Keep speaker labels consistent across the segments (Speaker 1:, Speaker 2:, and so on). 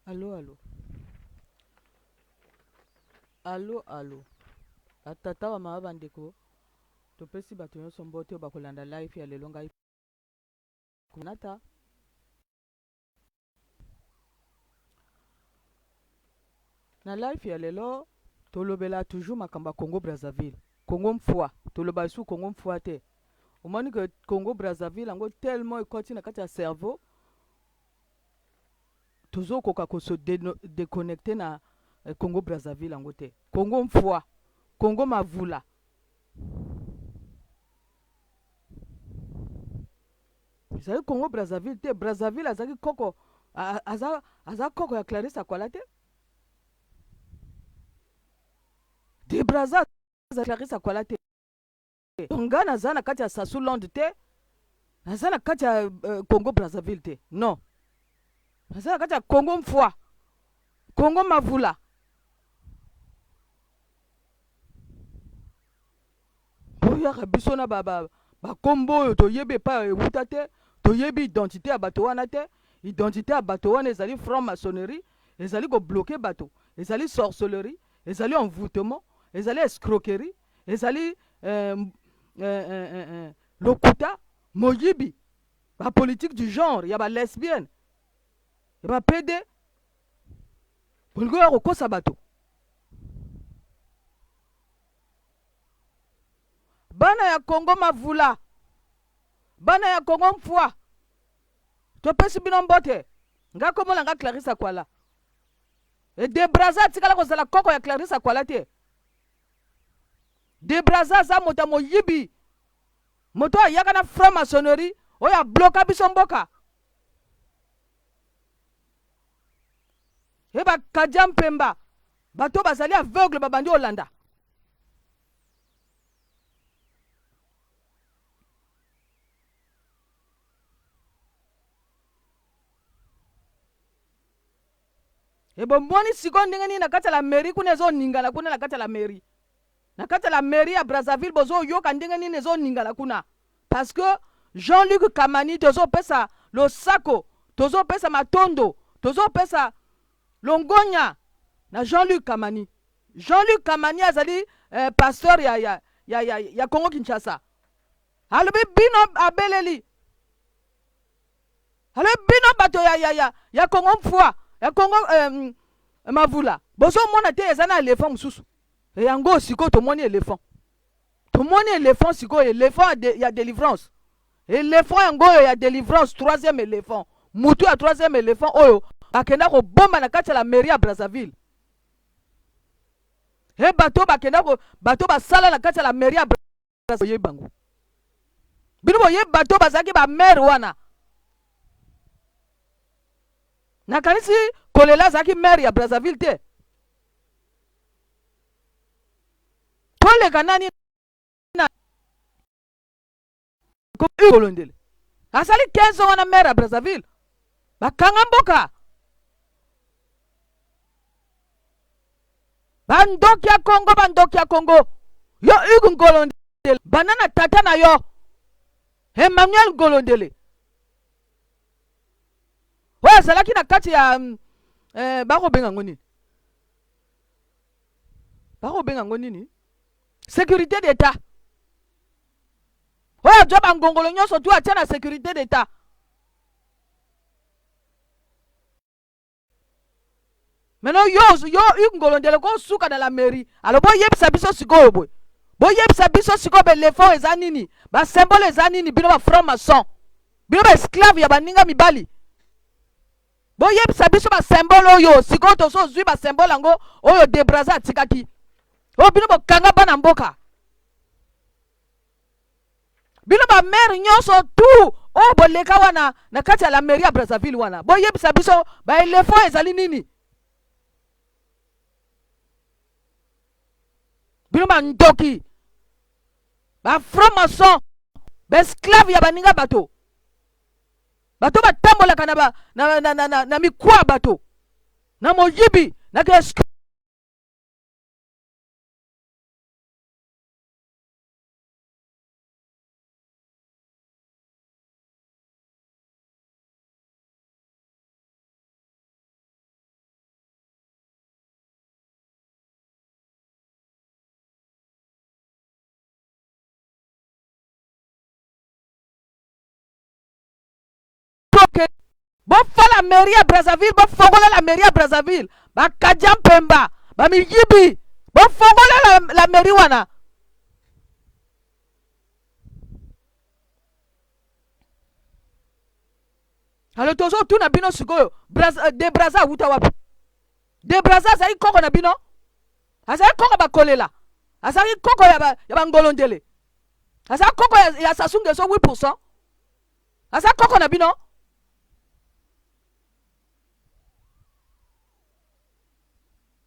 Speaker 1: Allo allo Allo allo Ba tata ba mama ba ndeko topesi bato nyonso mbote oyo bakolanda live ya lelo ngai Nata Na live ya lelo tolobela toujours makambo ya Congo Brazzaville Congo mfua toloba lisusu Congo mfua te omoni que Congo Brazzaville yango tellement ekoti na kati ya cerveau tozo koka ko se deconnecter na eh, Congo Brazzaville yango te Congo mfua Congo mavula ezali Congo Brazzaville te Brazzaville azalaki koko aza, aza koko ya Clarisse Akwala te de Brazza aza Clarisse Akwala te donc nga naza na kati ya Sassou Land te naza na kati ya uh, Congo Brazzaville te non naza na kati ya Congo Mfua Congo Mavula Boyaka biso na ba ba bakombo oyo toyebi epai ewuta te, toyebi identite ya bato wana te. Identite ya bato wana ezali franc maçonnerie, ezali ko bloquer bato, ezali sorcellerie, ezali envoutement, ezali escroquerie, ezali euh, euh, euh, euh, lokuta, moyibi, ba politique du genre ya ba lesbienne, ya ba PD. Bolingi oya kokosa bato. Bana ya Congo mavula, bana ya Congo mfua, topesi bino mbote. Nga kombo na nga Clarisse Akwala. E de Brazza atikala kozala koko ya Clarisse Akwala te. De Brazza aza moto ya moyibi, moto oyo ayaka na franc maçonnerie oyo abloka biso mboka. E ba Kadia Mpemba, bato bazali aveugle babandi olanda. Ebomoni sikoyo ndenge nini na kati ya la mairie kuna ezoningana kuna na kati ya la mairie na kati ya la mairie ya Brazzaville bozoyoka ndenge nini ezoningana kuna parce que Jean-Luc Kamani tozopesa losako tozopesa matondo tozopesa longonya na Jean-Luc Kamani Jean-Luc Kamani azali eh, pasteur ya, ya, ya, ya, ya Congo Kinshasa alobi bino abeleli alobi bino bato ya, ya, ya, ya Congo mfua ya Congo eh, mavula bozomona te eza na elephant mosusu yango sikoyo tomoni elephant tomoni elephant sikoyo elephant ya, de, ya delivrance elephant yango oyo ya delivrance troisième elephant mutu ya troisième elephant oyo bakenda kobomba na kati ya la mairie ya Brazzaville he bato bakenda ko bato basala na kati ya la mairie ya boyebi bango bino boyebi bato bazalaki ba maire wana nakanisi kolela azalaki maire ya Brazzaville te toleka nani na kolondele asali 15 ans wana maire ya Brazzaville bakanga mboka bandoki ya Congo bandoki ya Congo yo Hugues Ngolondele banda na tata na yo Emmanuel Ngolondele oyo azalaki na kati ya eh, bakobenga yango nini bakobenga yango nini sécurité d'état oyo azwa bangongolo nyonso tu atia na sécurité d'état maintenant yo yo Hugues Ngolondele kosuka na la mairie alors boyebisa biso sikoyo boye boyebisa biso sikoyo belefo eza nini basymbole eza nini bino ba franc maçon bino ba esclave ya baninga mibali boyebisa biso basymbole oyo sikoyo tozozwi basymbole yango oyo debraza atikaki oyo bino bokanga bana mboka bino ba maire nyonso tout oyo boleka wana na kati ya la mairie ya Brazzaville wana boyebisa biso ba elephant ezali nini bino bandoki ba franc maçon ba esclave ya baninga bato bato batambolaka na, ba, na, na, na, na, na mikwa bato na moyibi na Boke bofala mairie ya Brazzaville, bofongola la mairie ya Brazzaville, bakadia mpemba, bamiyibi, bofongola la mairie wana. Alors tozotuna bino sikoyo, de Brazza awuta wapi? De Brazza azali koko na bino? Azali koko bakolela? Azali koko ya bangolondele? Azali koko ya Sassou Nguesso 8%? Aza koko na bino?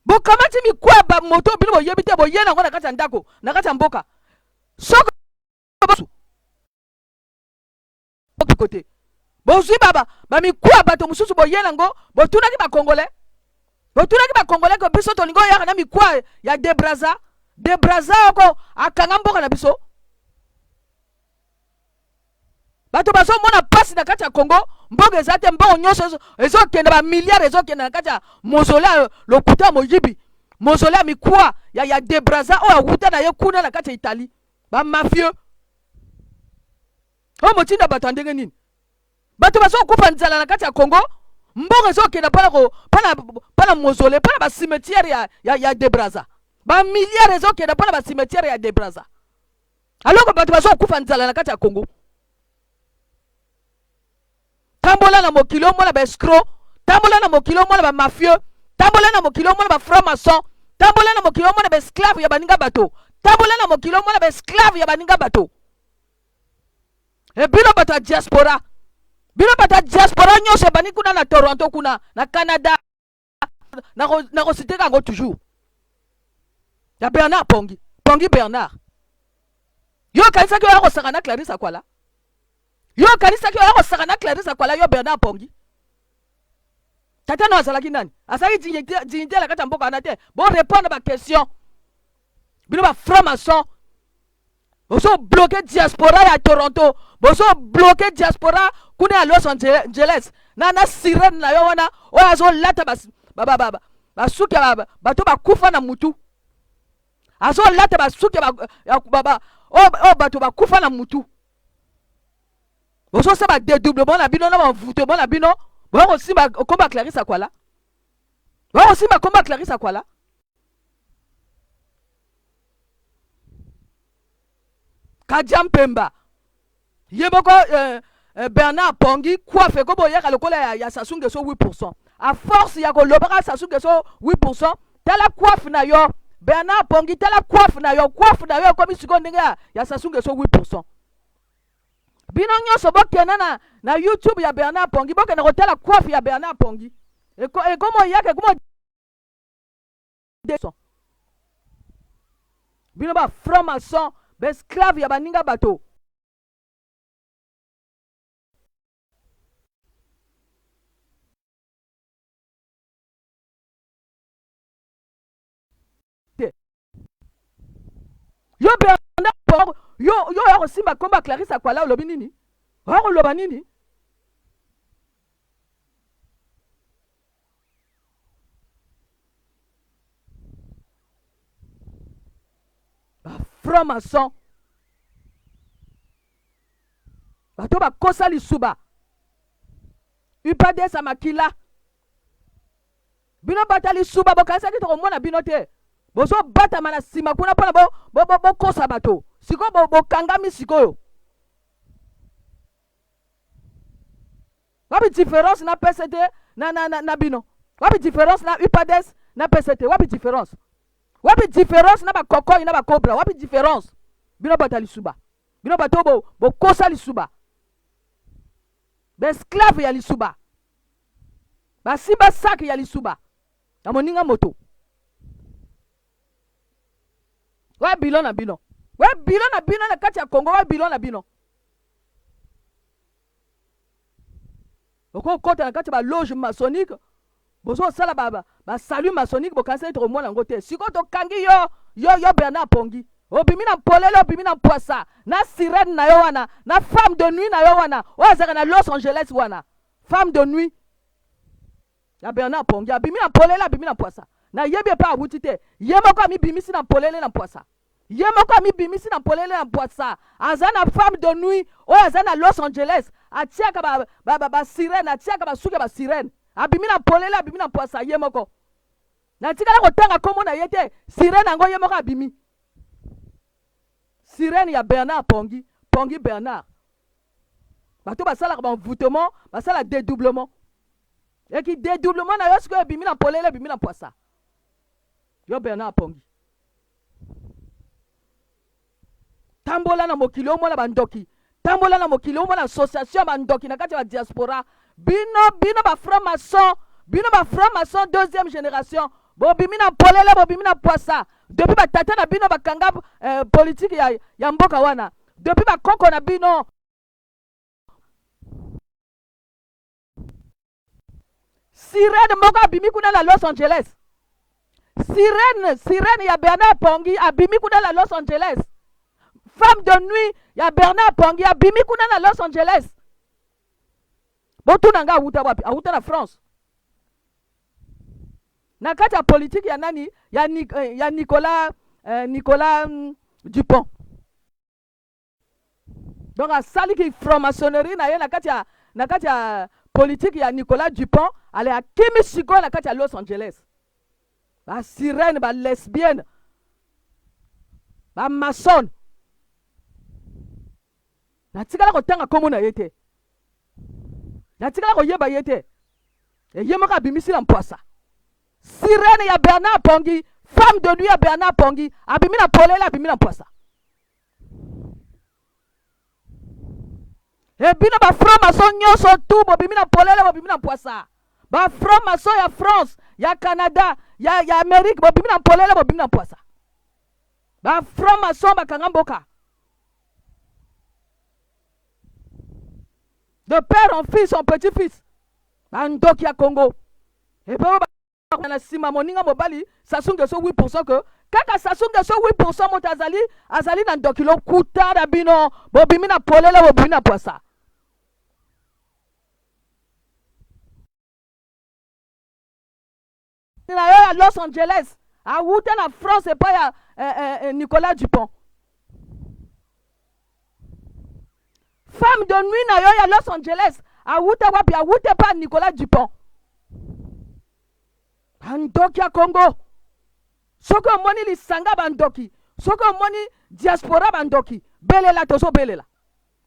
Speaker 1: Bokamati mikwa ya bamoto bino boyebi te, boye nango na kati ya ndako, na kati ya mboka. Soko kote bozwi baba bamikuwa ya bato mosusu boye nango, botunaki bakongole, botunaki bakongole ko biso tolingi oyaka na mikuwa ya Debraza. Debraza oko akanga mboka na biso. Bato bazomona pasi na kati ya Congo, mboka eza te, mbongo nyonso ezokende, ba milliards ezokende na kati ya mausolée ya lokuta ya moyibi, mausolée ya mikuwa ya Debraza oyo awuta na ye kuna na kati ya Italie. Ba mafieux oyo motinda bato ya ndenge nini? Bato bazokufa nzala na kati ya Congo, mbongo ezokende mpona mausolée, mpona ba cimetière ya Debraza. Ba milliards ezokende mpona ba cimetière ya Debraza, alors que bato bazokufa nzala na kati ya Congo. Tambola na mokili omona ba escroc, tambola na mokili omona ba mafieux, tambola na mokili omona ba franc maçon, tambola na mokili omona ba esclave ya baninga bato, tambola na mokili omona ba esclave ya baninga bato. E bino bato ya diaspora, bino bato ya diaspora nyonso ebandi kuna na Toronto, kuna na Canada, nakositeka yango toujours ya Bernard Pongi, Pongi Bernard. Yo okanisaki oya kosaka na Clarisse Akwala? Yo okanisaki oya kosaka na Clarisse Akwala, yo Bernard Pongi? Tata no azalaki nani? Azalaki dignité na kati ya mboka wana te. Bo répondre ba question. Bino ba franc maçon, bozo bloquer diaspora ya Toronto, bozo bloquer diaspora kuna ya Los Angeles na sirène na yo wana oyo azolata basuki ya bato bakufa na mutu, azolata basuki oyo bato bakufa na mutu. Bozosala ba dédoublement na bino na bamvutement na bino, boya kosimba komba Clarisse Akwala, boya kosimba komba Clarisse Akwala. Kadia Mpemba ye moko Bernard Pongi coiffe ko boyaka lokola ya Sassou Nguesso 8%. A force ya kolobaka Sassou Nguesso 8%, tala coiffe na yo Bernard Pongi, tala coiffe na yo, coiffe na yo ekomi sikoyo ndenge ya Sassou Nguesso 8%. Bino nyonso bokenda na YouTube ya Bernard Pongi, bokenda kotala coiffe ya Bernard Pongi. Ekomo yaka, ekomo bino ba franc maçon, ba esclave ya baninga bato. Te. Yo Bernard, yo ya kosimba komba Clarisse Akwala, olobi nini? Oya koloba nini? Ba franc maçon, bato bakosa lisuba UPADS ya makila. Bino bata lisuba, bokanisaki tokomona bino te? Bozobatama na nsima kuna mpona bokosa bato. Sikoyo bokangami sikoyo. Wapi différence na PCT na bino? Wapi différence na UPADS na PCT? Wapi différence? Wapi différence na bakokoi na bakobra? Wapi différence? Bino bata lisuba, bino bato bokosa lisuba, baesclave ya lisuba, basimba sac ya lisuba na moninga moto. Wa bilo na bino, wa bilo na bino na kati ya Congo, wa bilo na bino. Okokota na kati ya baloge maçonnique, bozosala basalut maçonnique, bokanisa ete tokomona yango te. Sikoyo tokangi yo, yo Bernard Pongi, obimi na mpolele, obimi na mpwasa na sirène na yo wana, na femme de nuit na yo wana oyo azalaka na Los Angeles wana. Femme de nuit ya Bernard Pongi abimi na mpolele, abimi na mpwasa. Nayebi epai awuti te, ye moko amibimisi na mpolele na mpwasa. Ye moko amibimisi na polele na mpwasa. Aza na femme de nuit oyo aza na Los Angeles, atiaka ba ba ba, ba sirène, atiaka basuki ya ba sirène. Abimi na polele, abimi na mpwasa ye moko. Natikala kotanga kombo na ye te, sirène yango ye moko abimi. Sirène ya Bernard Pongi, Pongi Bernard. Bato basalaka ba envoûtement, basala dedoublement. Eki dedoublement na yo sikoyo ebimi na polele, ebimi na mpwasa. Yo Bernard Pongi. Tambola na mokili omona bandoki. Tambola na mokili omona association ya bandoki na kati ya diaspora. Bino bino ba franc maçon, bino ba franc maçon deuxième génération. Bobimi na polele, bobimi na pwasa. Depuis ba tata na bino bakanga eh, politique ya, ya mboka wana. Depuis ba koko na bino Sirène moko abimi kuna na Los Angeles. Sirène, sirène ya Bernard Pongi abimi kuna na Los Angeles. Femme de nuit ya Bernard Pongi abimi kuna na Los Angeles. Botuna nga awuta wapi? Awuta na France. Na kati ya politique ya nani? Ya, eh, ya Nicolas, eh, Nicolas Dupont. Donc asali ki franc-maçonnerie na ye na kati ya na kati ya politique ya Nicolas Dupont, ale akimi sikoyo na kati ya Los Angeles. Ba sirène, ba lesbienne, ba maçonne. Natikala kotanga kombo na ye te. Natikala koyeba ye te. E ye moko abimisi na mpwasa. Sirène ya Bernard Pongi, femme de nuit ya Bernard Pongi, abimi na polele, abimi na mpwasa. E bino ba franc maçon nyonso tout bobimi na polele, bobimi na mpwasa. Ba franc maçon ya France, ya Canada, ya, ya Amérique bobimi na polele, bobimi na mpwasa. Ba franc maçon bakanga mboka. De père en fils en petit fils. Bandoki ya Congo. E pe na nsima moninga mobali Sassou Nguesso 8% que kaka Sassou Nguesso 8% moto azali azali na ndoki lokuta na bino bobimi na polele bobimi na pwasa. Na yo ya Los Angeles awuta na France epai ya eh, eh, eh, Nicolas Dupont. Femme de nuit na yo ya Los Angeles awuta wapi? Awuta epai ya Nicolas Dupont. Bandoki ya Congo, soki omoni lisanga bandoki, soki omoni diaspora bandoki, belela, tozobelela.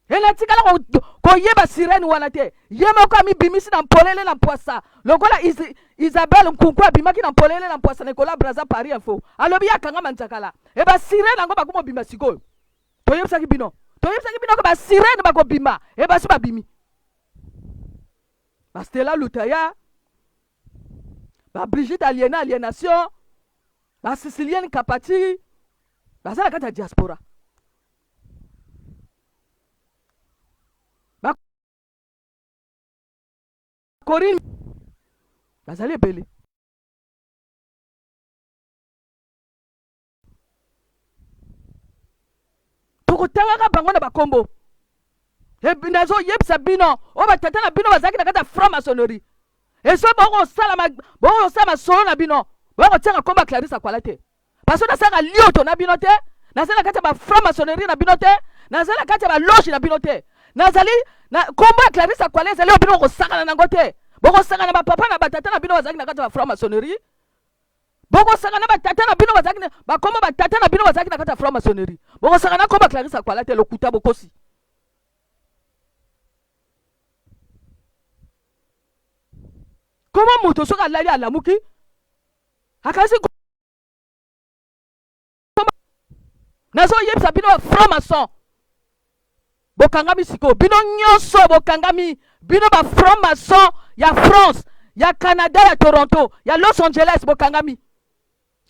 Speaker 1: Enatikala koyeba sirene wana te. Ye moko amibimisi na mpolele na mpwasa lokola Is Isabelle Nkunku abimaki na mpolele na mpwasa na ekola Brazza Paris Info. Alobi ye akangama nzakala. E ba sirene yango bakomobima sikoyo. Toyebisaki bino. Toyebisaki bino ke ba sirene bakobima. E basi babimi. Ba Stella Lutaya, ba Brigitte Aliena Alienation, ba Sicilienne Kapati, baza na kati ya diaspora. Ba Corinne bazali ebele. Tokotangaka bango na bakombo. Nazoyebisa bino oyo batata na bino bazalaki na kati ya franc-maçonnerie. Eso bokosala bokosala masolo na bino, bokotiaka kombo ya Clarisse Akwala te. Parce que nasalaka lioto na bino te, nazali na kati ya ba franc-maçonnerie na bino te, nazali na kati ya ba loge na bino te. Nazali na kombo ya Clarisse Akwala ezali oyo bino bokosakana nango te. Bokosakana ba papa na batata na bino bazalaki na kati ya ba franc-maçonnerie. Bokosakana ba tata na bino bazalaki na bakombo ba tata na bino bazalaki na kati ya franc-maçonnerie. Bokosakana kombo ya Clarisse Akwala te, lokuta bokosi. Koma moto soki alali alamuki akanisi nazoyebisa bino ba franc maçon bokangami sikoyo bino nyonso bokangami bino ba franc maçon ya France ya Canada ya Toronto ya Los Angeles bokangami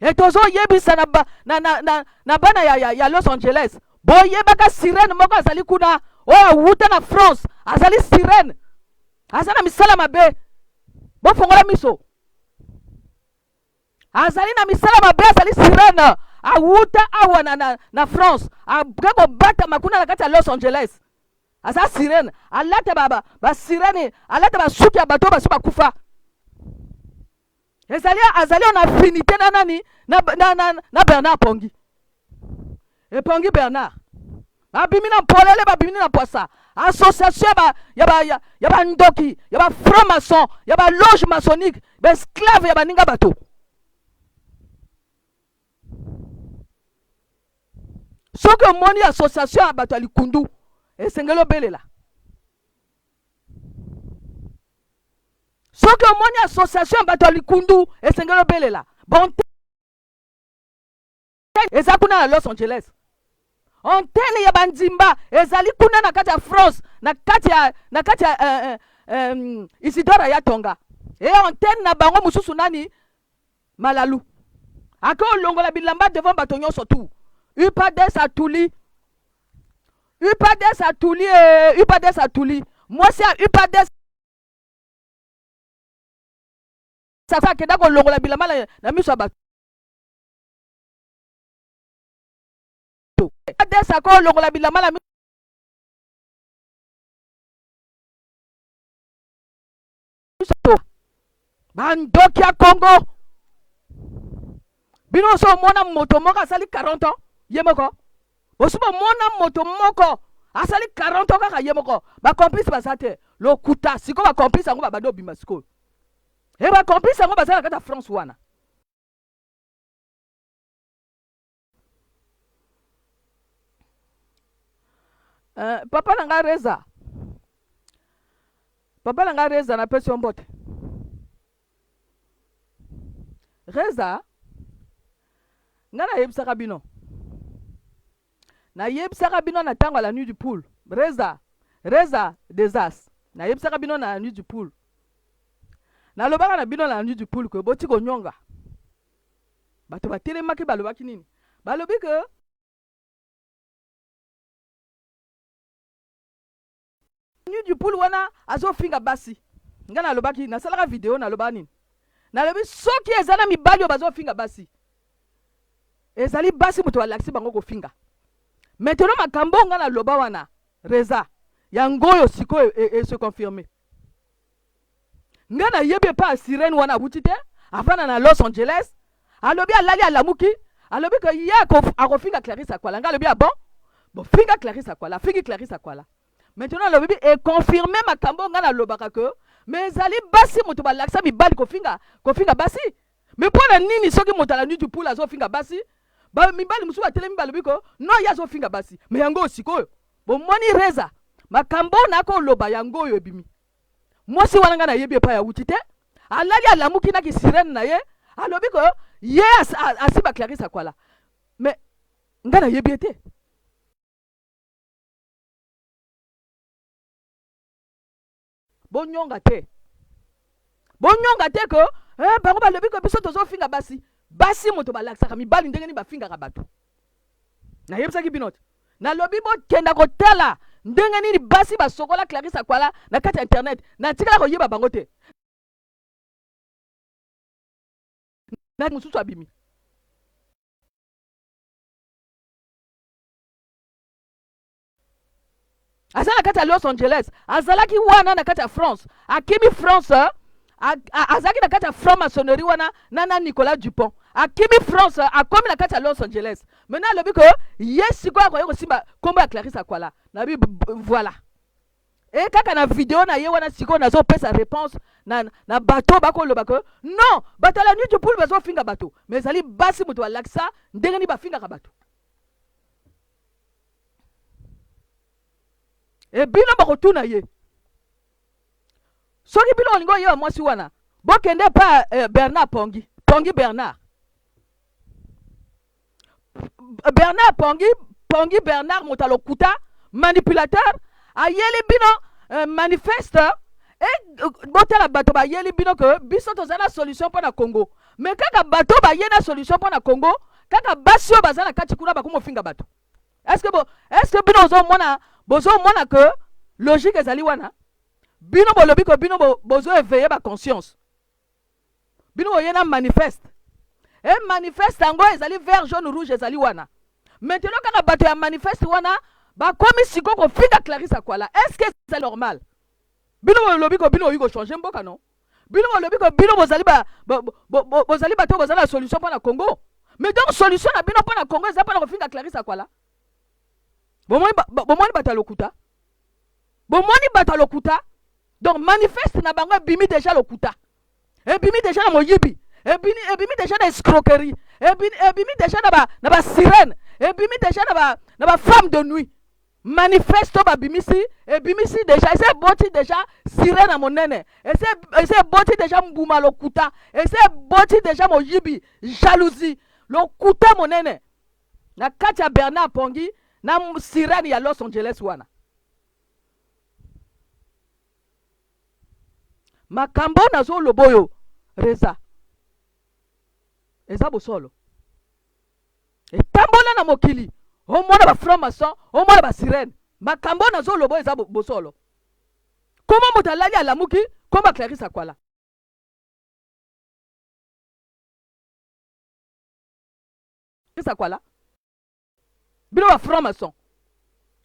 Speaker 1: e tozoyebisa na, ba, na, na, na, na bana ya, ya, ya Los Angeles boyebaka sirene moko azali kuna oyo awuta na France azali sirene aza na misala mabe bofongola miso azali na misala mabe azali sirene awuta awa na, na, na France ake kobatama kuna na kati ya Los Angeles aza sirene alata ba, ba, ba sirene alata basuki ya bato basi bakufa ezali azali en affinité na nani na, na, na, na Bernard Pongi. Epongi Bernard babimi na polele, babimi na pwasa. Association ya ba ya ya bandoki, ya ba franc maçon, ya ba loge maçonnique, ba esclave ya baninga bato. Soki omoni association ya bato ya likundu, esengeli obelela. Soki omoni association ya bato ya likundu, esengeli obelela. Bon, eza kuna na Los Angeles, antenne ya bandimba ezali kuna na kati ya France, na kati ya Isidore ya Tonga. E antenne na bango mosusu nani Malalu ake olongola bilamba devant bato nyonso tu. UPADES atuli, UPADES atuli, e UPADES atuli. Mwasi ya UPADES akenda kolongola bilamba na miso ya bato. UPADES akolongola bilamba na miso. Bandoki ya Congo, bino so omona moto moko asali 40 ans ye moko, osi bomona moto moko asali 40 ans kaka ye moko, bacomplice baza te? Lokuta. Sikoyo bacomplice yango babandi obima sikoyo. E bacomplice yango baza na kati ya France wana. Papa na ngai Reza, papa na ngai Reza, napesi yo mbote. Reza, ngai nayebisaka bino na ntango ya la nuit du poule. Reza, Reza Desas, nayebisaka bino na la nuit du poule, nalobaka na bino na la nuit du poule ke boti konyonga bato. Batelemaki, balobaki nini? Balobi ke nuit du poule wana azofinga basi. Ngai nalobaki, nasalaka video, nalobaka nini? Nalobi soki eza na mibali oyo bazofinga basi, ezali basi moto balakisi bango kofinga. Maintenant makambo oyo ngai naloba wana, Reza, yango oyo sikoyo ese confirme. Ngai nayebi epai ya sirene wana awuti te. Avanda na Los Angeles. Alobi alali, alamuki, alobi ke ye akofinga Clarisse Akwala. Ngai alobi: "Ah bon, bofinga Clarisse Akwala." Afingi Clarisse Akwala. Maintenant alobi econfirme makambo ngai nalobaka ke mais ezali basi moto balakisa mibali kofinga, kofinga basi. Mais mpo na nini soki moto alandi du poule azofinga basi, mibali mosusu batelemi, balobi ko non, ye azofinga basi? Mais yango oyo sikoyo bomoni, Reza, makambo oyo nakoloba yango oyo ebimi. Mwasi wana ngai nayebi epai awuti te. Alali, alamuki na kisirene na ye, alobi ko ye asimba Clarisse Akwala. Mais ngai nayebi ye te. Bonyonga te, bonyonga te ke bango balobi ke biso tozofinga basi. Basi moto balakisaka mibali ndenge nini bafingaka bato. Nayebisaki bino te, nalobi bokenda kotala ndenge nini basi basokola Clarisse Akwala na kati ya internet. Natikala koyeba bango te. Na mosusu abimi aza na kati ya Los Angeles, azalaki wana na kati ya France, akimi France, azalaki na kati ya franc maçonnerie wana na Nicolas Dupont. Akimi France, akomi na kati ya Los Angeles. Maintenant alobi ke ye sikoyo akoki kosimba nkombo ya Clarisse Akwala. Nabi voilà, e kaka na video na ye wana sikoyo nazopesa réponse na bato bakoloba ke non, bato ya la nuit du poule bazofinga bato. Mais ezali basi moto balakisa ndenge nini bafingaka bato. E bino bakotuna ye. Soki bino olingi oyeba mwasi wana, bokende pa Bernard Pongi, Pongi Bernard, Bernard Pongi, Pongi Bernard, moto alokuta, manipulateur. Ayeli bino manifeste. E botala bato bayeli bino ke biso toza na solution mpo na Congo. Mais kaka bato baye na solution mpo na Congo, kaka basi oyo baza na kati kuna bakomofinga bato. Est ce que bino bozomona, bozomona ke logique ezali wana? Bino bolobi ke bino bozo éveiller baconscience. Bino boye na manifeste. E manifeste yango ezali vert, jaune, rouge, ezali wana. Maintenant kaka bato ya manifeste wana bakomi sikoyo kofinga Clarisse Akwala. Est ce que ezali normal? Bino bolobi ko bino oyi kochanger mboka, non? Bino bolobi ko bino bozali bato bozali na solution mpo na Congo. Mais donc solution na bino mpo na Congo eza mpo na kofinga Clarisse Akwala? Bomoni bomoni bato ya lokuta, bomoni bato ya lokuta. Donc manifeste na bango ebimi deja lokuta, ebimi deja na moyibi, ebimi, ebimi deja na escroquerie, ebimi, ebimi deja na ba, na ba sirène, ebimi deja na ba, na ba femme de nuit. Manifeste oyo babimisi ebimisi deja, esi eboti deja sirène ya monene, esi esi eboti deja mbuma lokuta, esi eboti deja moyibi, jalousie, lokuta monene na kati ya Bernard Pongi na sirène ya Los Angeles wana. Makambo nazoloba oyo reza eza bosolo, etambola na mokili, omona ba franc maçon, omona ba sirène. Makambo nazoloba oyo eza bosolo. Koma moto alali alamuki koma Clarisse Akwala. Clarisse Akwala, bino ba franc maçon,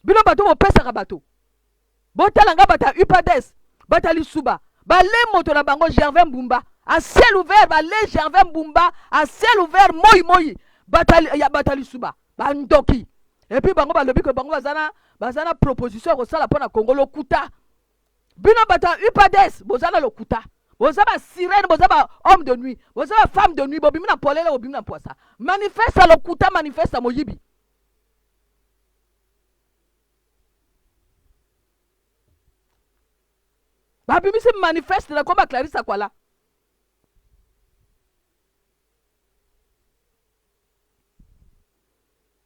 Speaker 1: bino bato bopesaka bato, botala nga bato ya UPADES, bato ya lisuba bale moto na bango Gervais Mbumba à ciel ouvert, bale Gervais Mbumba à ciel ouvert, moi moi bato ya bato ya lisuba bandoki. Et puis bango balobi ke bango baza na proposition ya kosala mpo na Congo. Lokuta. Bino bato ya UPADES boza na lokuta, boza ba sirène, boza ba homme de nuit, boza ba femme de nuit, bobimi na polele, bobimi na mpwasa. Manifeste ya lokuta, manifeste ya moyibi. Babimisi manifeste na komba Clarisse Akwala.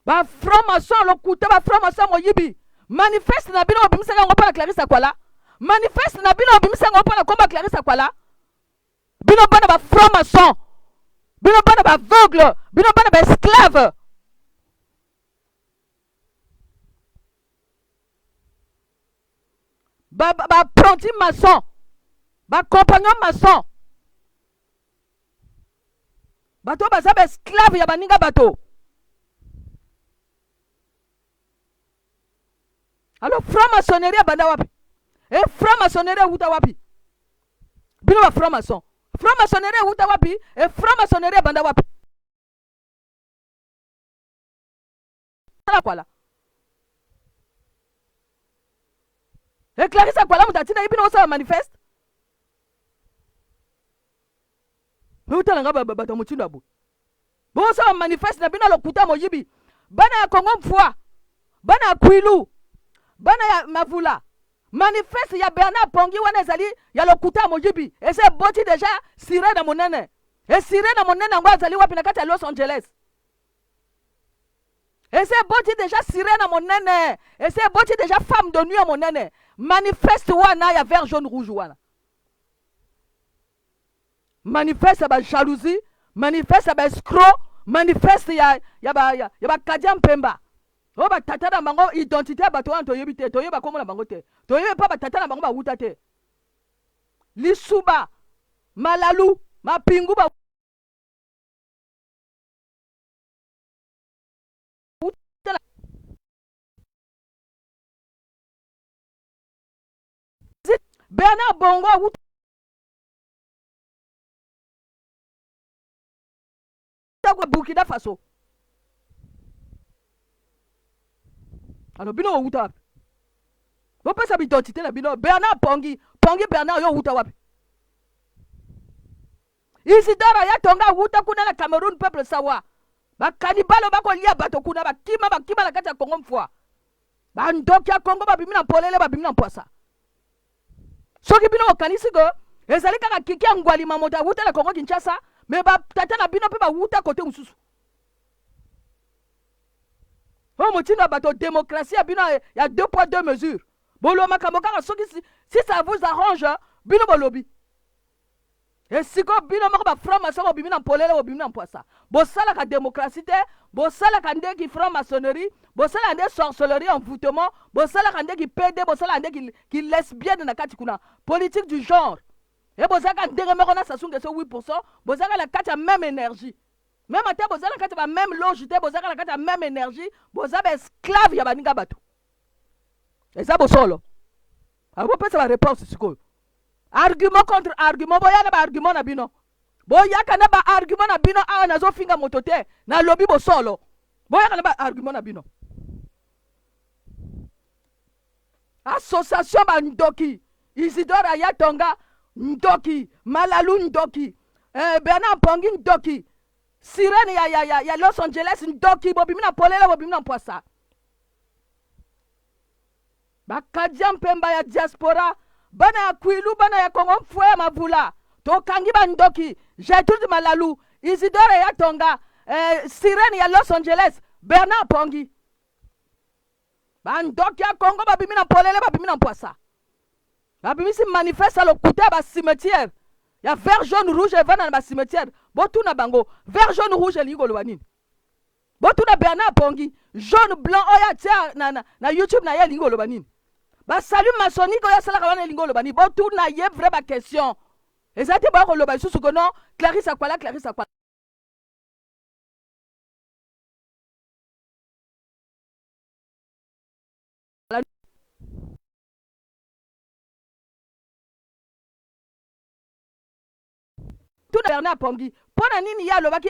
Speaker 1: Ba franc maçon lokuta, ba franc maçon moyibi. Manifeste na bino bobimisaka yango mpo na Clarisse Akwala. Manifeste na bino bobimisaka yango mpo na komba Clarisse Akwala. Bino bana ba franc maçon, bino bana ba aveugle, bino bana ba esclave. Ba ba apprenti maçon, ba compagnon maçon, bato baza ba esclave ya baninga bato. Alors franc maçonnerie ebanda wapi? E franc maçonnerie ewuta wapi? Bino ba franc maçon, franc maçonnerie ewuta wapi? E franc maçonnerie ebanda wapi? Kwala e Clarisse Kwala moto atinda ye bino osala manifeste. Otala nga bato ya motindo ya boye, bosala manifeste na bino lokuta moyibi. Bana ya Congo mfua, bana ya Kwilu, bana ya Mavula, manifeste ya Bernard Pongi wana ezali ya lokuta ya moyibi. Eza eboti deja sirene monene. E sirene monene yango azali wapi? Na kati ya Los Angeles. Eza eboti deja sirene monene, eza eboti deja femme de nuit ya monene. Manifeste wana ya vert jaune rouge wana, manifeste ya ba jalousie, manifeste ya ba escroc, manifeste ya ya ba ya, ya ba kadia mpemba oyo batata na bango identité ya bato wana toyebi te, toyeba kombo na bango te, toyebi mpa batata na bango bawuta te. Lisuba malalu mapingu ba Bernard Bongo awuta Burkina Faso. Alors bino owuta wapi? Bopesa bidentité na bino. Bernard Pongi, Pongi Bernard, yo owuta wapi? Isidore Ayatonga awuta kuna na Cameroun, peuple sawa. Bakanibalo bakolia bato kuna, bakima bakima na kati ya Congo mfwa. Bandoki ya Congo babimi na polele, babimi na mpwasa. Soki bino bokanisi ke ezali kaka kiki ya ngwalima moto awuta na Congo Kinshasa, me batata na bino mpe bawuta kote mosusu. Oyo motindo ya bato, demokrasie ya bino ya deux poids deux mesures. Boloba makambo kaka soki si ça vous arrange, bino bolobi. Esiko bino moko ba franc maçon bobimi na polele, bobimi na mpwasa. Bosalaka démocratie te, bosalaka nde ki franc maçonnerie, bosalaka nde sorcellerie, envoûtement, bosalaka nde ki PD, bosalaka nde ki, ki lesbienne na kati kuna, politique du genre. E bozalaka ndenge moko na Sassou Nguesso 8%, bozalaka na kati ya même énergie. Même ata boza na kati ya ba même loge te, bozalaka na kati ya même énergie, boza ba esclave ya baninga bato. Eza bosolo. Abopesa ba réponse sikoyo. Argument contre argument, boya na ba argument na bino. Boyaka na ba argument na bino awa, nazofinga moto te, nalobi bosolo. Boyaka na ba argument na bino. Association ba ndoki. Isidore Ayatonga ndoki, Malalu ndoki, eh, Bernard Mpongi ndoki, Sirene ya, ya, ya, ya Los Angeles ndoki, bobimi na polele, bobimi na mpwasa. Bakadia mpemba ya diaspora, bana ya Kwilu, bana ya Kongo mfue ya mavula, tokangi bandoki, Gertrude Malalu, Isidore Yatonga, eh, Sirene ya Los Angeles, Bernard Mpongi. Bandoki ya Congo babimi na polele, babimi na mpwasa. Babimisi manifeste ya lokuta ya ba cimetière ya vert jaune rouge evanda na ba cimetière. Botuna bango vert jaune rouge elingi koloba nini? Botuna Bernard Pongi jaune blanc oyo atia na, na, na YouTube na ye elingi koloba nini? Ba salut maçonnique oyo asalaka wana elingi koloba nini? Botuna ye vrai ba question. Eza te boya koloba lisusu que non Clarisse Akwala Clarisse Akwala. Tuna Bernard Pongi mpo na nini ye alobaki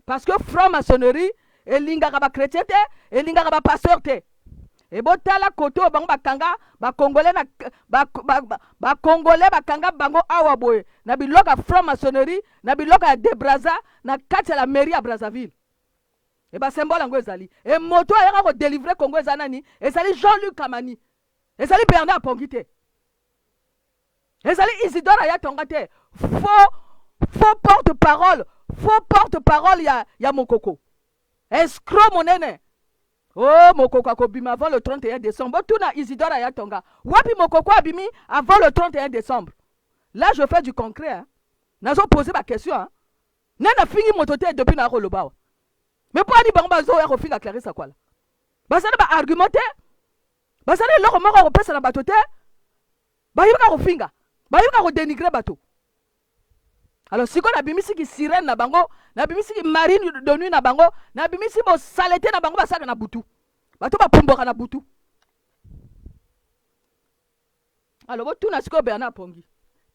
Speaker 1: parce que franc-maçonnerie elingaka ba chrétien te, elingaka ba pasteur te. Ebotala kote oyo bango bakanga ba congolais na ba, ba, ba, ba congolais bakanga bango awa boye na biloko ya franc-maçonnerie na biloko ya debraza na kati ya la mairie ya Brazzaville. E ba symbole yango ezali. E moto ayaka ko délivrer Congo eza nani? Ezali Jean-Luc Kamani. Ezali Bernard Pongi te. Ezali Isidore Ayatonga te. Faux faux porte-parole, faux porte-parole ya ya Mokoko. Escroc monene. Oh Mokoko akobima avant le 31 décembre. Botuna Isidore Ayatonga. Wapi Mokoko abimi avant le 31 décembre? Là je fais du concret hein. Nazo poser ba question hein. Nani afingi moto te depuis na koloba awa. Mais mpo ani bango bazoya kofinga Clarisse Akwala? Baza na ba argument te. Baza na eloko moko ya kopesa na bato te. Bayebi kaka kofinga. Bayebi kaka kodenigre bato. Alors sikoyo nabimisi ki sirène na bango, nabimisi ki marine de nuit na bango, nabimisi bosalete na bango basalaka na butu. Bato bapumbwaka na butu. Alors botuna sikoyo Bernard Pongi.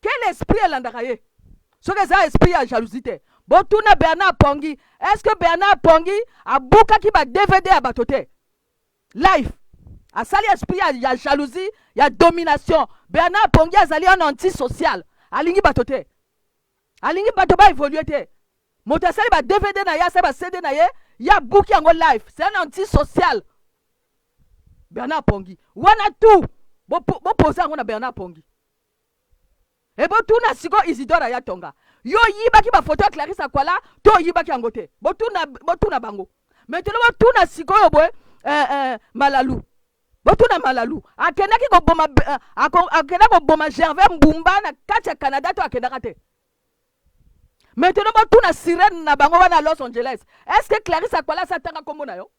Speaker 1: Quel esprit elandaka ye? Soki eza esprit ya jalousie te. Botuna Bernard Pongi, est-ce que Bernard Pongi abukaki ba DVD ya bato te? Life. Asali esprit ya, ya jalousie, ya domination. Bernard Pongi azali un antisocial. Alingi bato te. Alingi bato ba évoluer te. Moto asali ba DVD na ye, asali ba CD na ye, ye abuki yango life. C'est un antisocial. Bernard Pongi. Wana tout. Bopoza yango na Bernard Pongi. E botuna sikoyo Isidore Ayatonga. Yo oyibaki ba photo ya Clarisse Akwala to oyibaki yango te? Botuna, botuna bango. Maintenant botuna sikoyo boye eh, eh, Malalu. Botuna Malalu. Akendaki koboma eh, akendaki koboma Gervais Mbumba na kati ya Canada to akendaka te? Maintenant botuna sirène na bango wana Los Angeles. Est-ce que Clarisse Akwala atanga kombo na yo?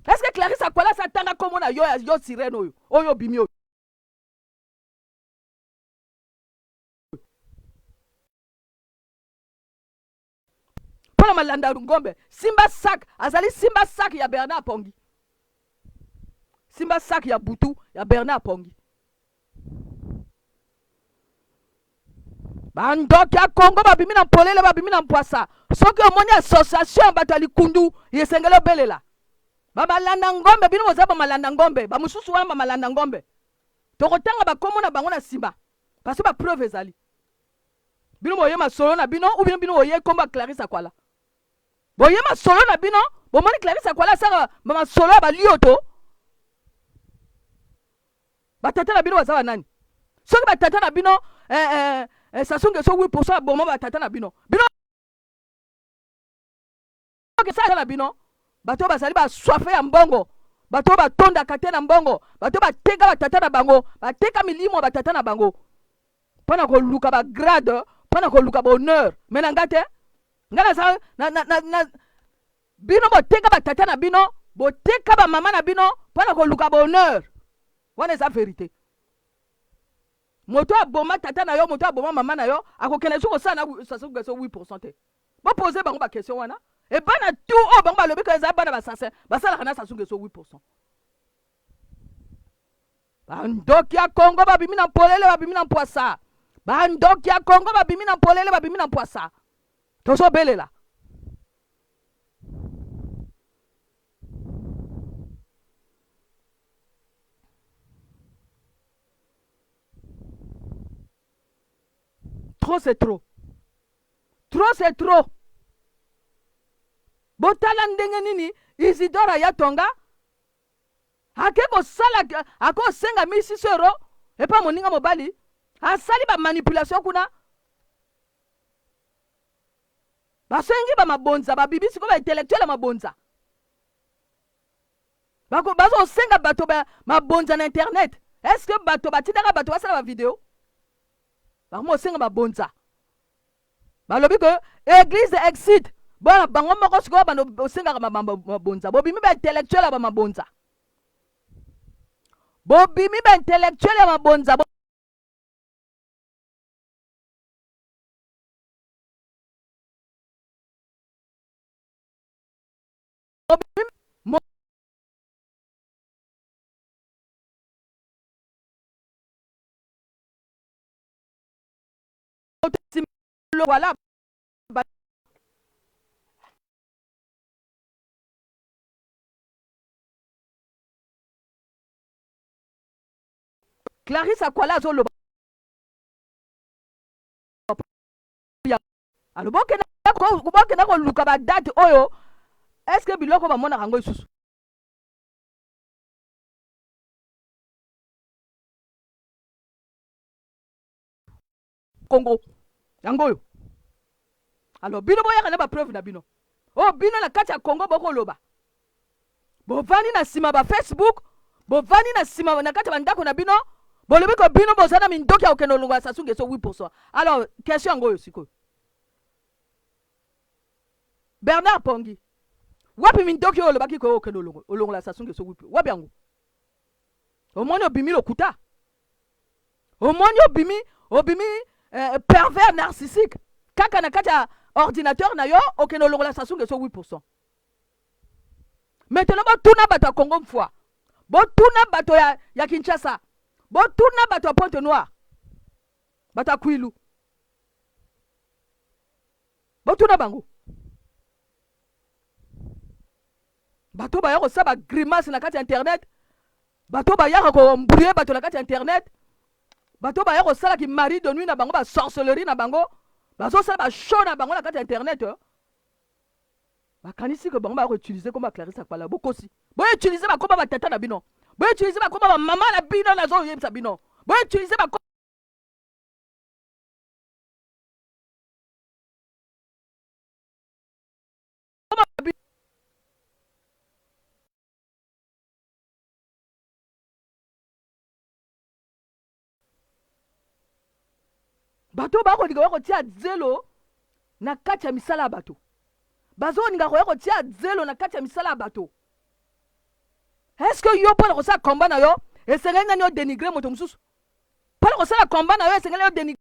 Speaker 1: Est-ce que Clarisse Akwala atanga kombo na yo yo sirène oyo? Oyo bimi oyo. Pona malanda ngombe, simba sac, azali simba sac ya Bernard Pongi. Simba sac ya butu ya Bernard Pongi. Bandoki ya Congo babimi na polele, babimi na mpwasa. Soki omoni association ya bato ya likundu, esengeli obelela. Bamalanda ngombe, bino boza bamalanda ngombe, bamosusu wana bamalanda ngombe. Tokotanga bakombo na bango na nsima, parce que ba preuve ezali. Bino boye masolo na bino ou bien bino boye kombo ya Clarisse Akwala. Boye masolo na bino, bomoni Clarisse Akwala asaka masolo ya balioto. Batata na bino baza banani? Soki batata na bino eh, eh, eh, Sassou Nguesso 8% aboma batata na bino. Bino kesala na bino bato oyo bazali baswafe ya mbongo, bato oyo batondaka te na mbongo, bato oyo bateka batata na bango, bateka milimo ya batata na bango mpo na koluka ba grade, mpo na koluka bonheur. Me na nga te, nga naza na, na, na, na, bino boteka batata na bino, boteka bamama na bino mpo na koluka bonheur. Wana eza verite. Moto aboma tata na yo, moto aboma mama na yo, akokende soki kosala na Sassou Nguesso 8% te. Bo poser bango ba question wana. E bana tout oyo bango balobi ko eza bana bassassin, basalaka na Sassou Nguesso 8%. Bandoki ya Congo babimi na polele, babimi na mpwasa. Bandoki ya Congo babimi na polele, babimi na mpwasa. Tozobelela. Trop c'est trop. Trop c'est trop. Botala ndenge nini Isidore Ayatonga ake kosala, akosenga 1600 euro epa moninga mobali, asali ba manipulation kuna, basengi ba mabonza, babibi sikoyo ba intellectuel ya mabonza, bazosenga bato ba mabonza na internet. Est-ce que bato batindaka bato basala ba video? Bakomosenga mabonza, balobi ke église exit bona bango moko sikoyo bando osengaka mabonza. Bobimi ba intellectuel ya ba mabonza, bobimi ba intellectuel ya mabonza. Bobimi voilà. Clarisse Akwala azoloba alo bokenda koluka ba date oyo, est-ce que biloko bamonaka yango lisusu? Congo yango oyo. Alors bino boyaka na ba preuve na bino oyo bino na kati ya Congo bokoloba, bovandi na nsima ba Facebook, bovandi na nsima na kati ya bandako na bino, bolobi ko bino boza na mindoki ya kokende olongola Sassou Nguesso 8%. Alors question yango oyo sikoyo, Bernard Pongi, wapi mindoki oyo olobaki ko okende olongola Sassou Nguesso 8%? Wapi yango? Omoni obimi lokuta, omoni obimi pervers narcissique, kaka na kati ya ordinateur na yo okende olongola Sassou Nguesso 8%. Maintenant botuna bato ya Congo mfwa, botuna bato ya Kinshasa, botuna bato ya Pointe Noire, bato ya Kwilu, botuna bango. Bato baya kosala ba grimace na kati ya internet, bato bayaka koembrouiller bato na kati ya internet, bato baya kosala ki mari de nuit na bango, ba sorcellerie na bango, bazosala ba show na bango na kati ya internet. Bakanisi ke bango baya koutiliser komba Clarisse Akwala. Bokosi. Boutiliser bakomba ba tata na bino, boutiliser bakomba ba mama na bino, nazoyebisa bino, boutiliser bakomba bato bakolinga koya kotia zelo na kati ya misala ya bato, bazolinga koya kotia zelo na kati ya misala ya bato. Est-ce que yo mpona kosala combat na yo esengeli nani yo dénigrer moto mosusu? Mpona kosala combat na yo esengeli yo dénigrer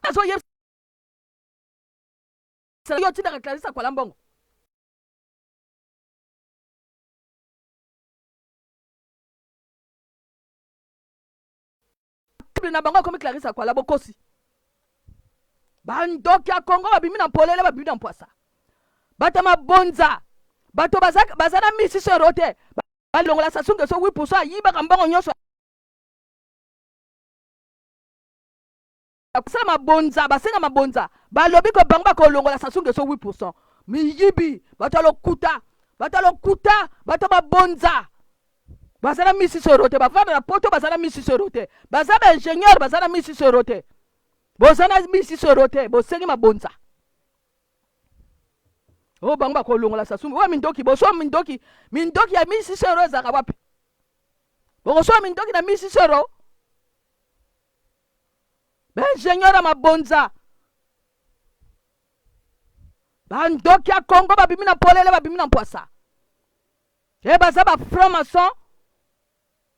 Speaker 1: azoyebisa yo otindaka Clarisse Akwala mbongo. Na bango akomi Clarisse Akwala. Bokosi. Bandoki ya Congo babimi na polele, babimi na mpwasa. Bato ya mabonza, bato baza na 1600 euro te, balongola Sassou Nguesso 8%, ayibaka mbongo nyonso. Basala mabonza, basenga mabonza, balobi ko bango bakolongola Sassou Nguesso 8%. Miyibi, bato ya lokuta, bato ya lokuta, bato ya mabonza, baza na 1600 euro te, bavanda na poto, baza na 1600 euro te, baza ba ingénieur, baza na 1600 euro te, boza na 1600 euro te, bosengi mabonza. Oyo bango bakolongola Sassou, oyo mindoki, boswa mindoki, mindoki ya 1600 euro ezalaka wapi? Bokoswa mindoki na 1600 euro? Baingénieur ya mabonza, bandoki ya Congo babimi na polele, babimi na mpwasa. E baza ba franc maçon,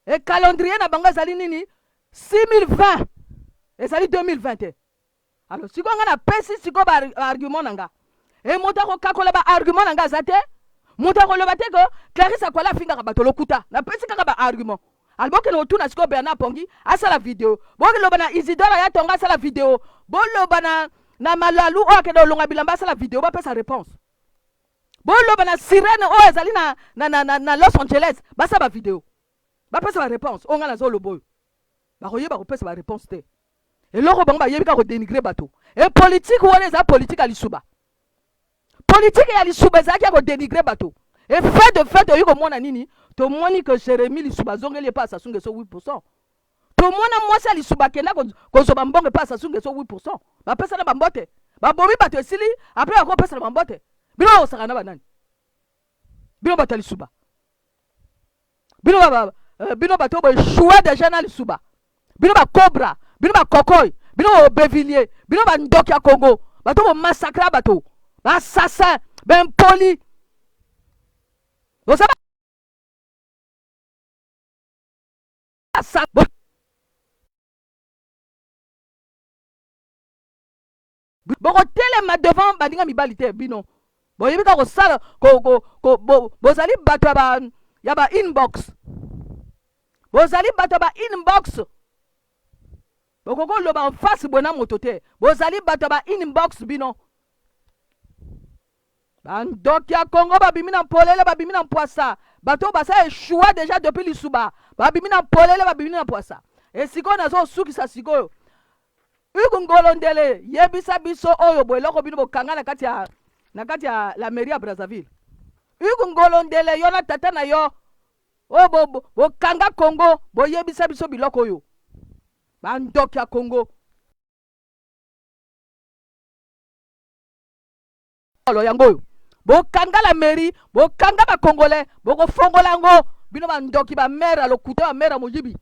Speaker 1: e calendrier na bango ezali nini? 6020, ezali 2020 te. Alors sikoyo nga napesi sikoyo ba argument na nga, e moto akokakola ba argument na nga aza te. Moto akoloba te ke Clarisse Akwala afingaka bato, lokuta. Napesi kaka ba argument. Ali bokende kotuna sikoyo Bernard Pongi asala video, boloba na Isidore aya tonga asala video, boloba na na Malalu oyo akende kolonga bilamba asala video, bapesa réponse. Boloba na sirene oyo ezali na, na, na, na, na Los Angeles basala ba video, bapesa ba réponse. Oyo ngai nazoloba oyo bakoyeba kopesa ba réponse te. Eloko bango bayebi kaka kodenigre bato. E politike wana eza politike ya lisuba. Politike ya lisuba ezalaki ya kodenigre bato. E fait de fait toyei komona nini? Tomoni que Jérémie Lisuba azongeli epai ya Sassou Nguesso 8%. Tomona mwasi ya lisuba akenda kozwa bambongo epai ya Sassou Nguesso 8%. Bapesana bambote, babomi bato esili, après bakopesana bambote. Bino bakosaka na banani? Bino bato ya lisuba, bino ba, bino bato oyo boechoue deja na lisuba, bino bakobra, bino bakokoi, bino baobevilie, bino bandoki ya Congo, bato bomassakra bato, baassassin, baimpoli, boza bokotelema devant baninga mibali te. Bino boyebi kaka kosala bozali bato ya ba inbox, bozali bato ya ba inbox, bokoki koloba en face boye na moto te. Bozali bato ya ba inbox. Bino bandoki ya Congo babimi na polele, babimi na mpwasa. Bato oyo basa échoué déjà depuis lisuba babimi na polele, babimi na mpwasa. Esikoyo nazosukisa sikoyo. Hugues Ngolo Ndele, yebisa biso oyo boye eloko bino bokanga na kati ya la mairie ya Brazzaville. Hugues Ngolo Ndele, yo na tata na yo oyo bokanga Congo, boyebisa biso biloko oyo. Bandoki ya Congo yango oyo bokanga la mairie, bokanga bacongolais, bokofongola yango. Bino bandoki, bamaire ya lokuta, bamaire ya moyibi.